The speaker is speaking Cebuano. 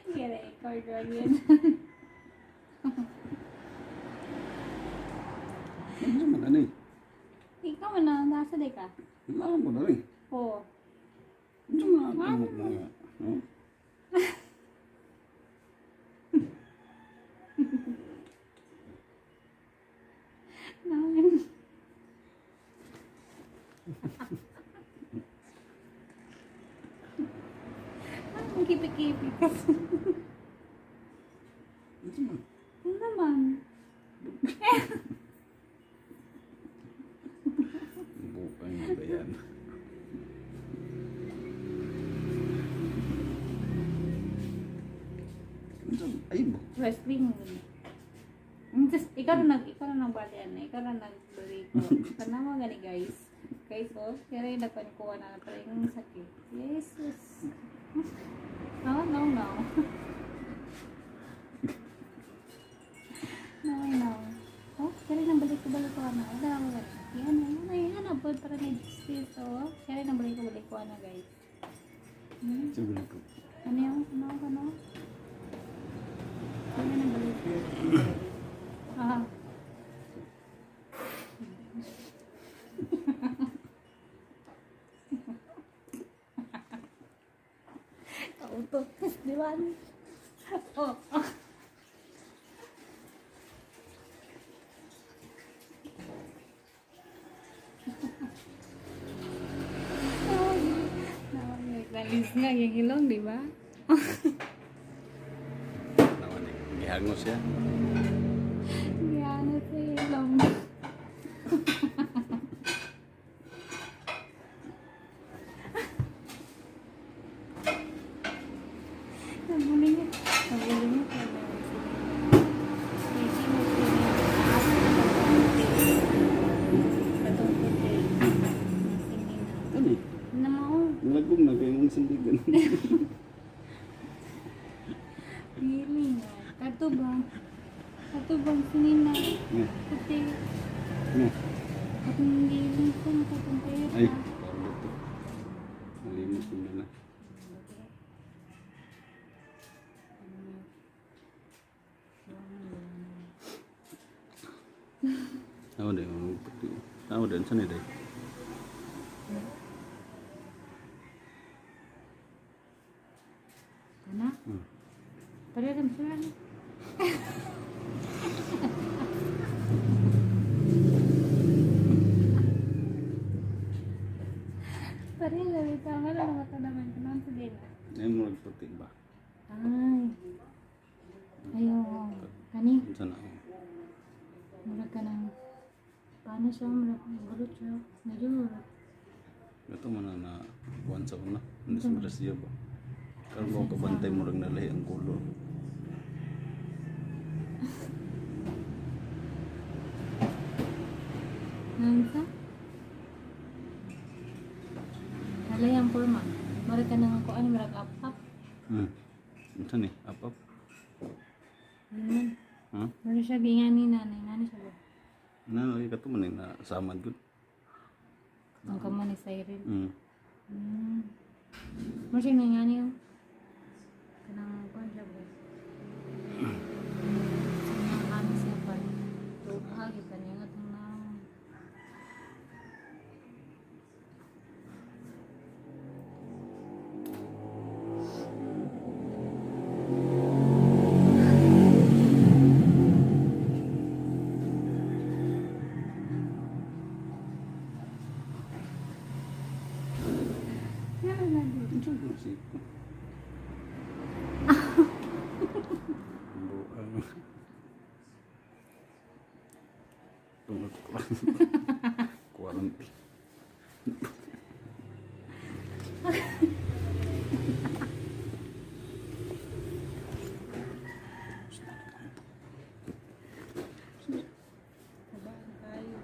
Gi-record ra yun. Ano man ani? Ikaw man na, nasa di ka? Wala mo dali. Oo. Unsa man ang mga, no? Namin. Ang kipi-kipi kasi. Unsa man? Ano naman? Bukang mo ba yan? Unsa man? Ay ba? Wrestling. Just, ikaw na nagbalian na, ikaw na nagbaliko. Tanawa gani, guys. Guys, oh, kaya rin nagpanikuha na na yung sakit. Jesus. No, no, no. No, no. Oh, kaya rin nabalik ko na. Wala ako gani. Yan, yan, yan, yan. Pod para may justice, oh. Kaya rin nabalik ko na, guys. Siguro ko. Ano yung, ano, ano? Kaya nabalik ko. Ah. Kauto. Di ba? Oh. Oh. Nalis nga yung ilong, di ba? Naman eh. Gihangos siya. Yan, sa ilong. Nabulingit. Nabulingit. Ano eh? Nalagong na kayo mong sandigan. Feeling. Kato ba? Kato bang sinina? Nga. Kasi, Nga. katong giling ko, katong pera. Ay, parang ito. Nalimos ko nila. Ako din, ang puti. Ako din, saan eh, day? Kana? Pareho rin sila, no? Pareho lang ito. Ang ano naman ito naman. Kanon sa din. Ay, murag puti ba? Ay. Ayo. Kani. Saan ako? Murag ka ng... Paano siya? Murag gulot siya. Medyo murag. Ito man na na kuwan sa una. Hindi sa maras siya ba? Karon mo kabantay murag nalahi ang color. Nansa? Nalay ang forma. Murag ka ng kuan, murag up-up. Unsa ni? Up up? Yun man. Ha? Murag siya gingani nanay. Nani siya ba? Na lagi ka to man eh, na samad gud. Ang kamo ni Cyril. Murag siya ngani oh. Kanang kuan siya ba? Kami siya pa. Tuha, kita niya nga itong naong. Yan na din. Unsa ko si? Buang. Tungod ko. Kuwaran. Kabaan tayo.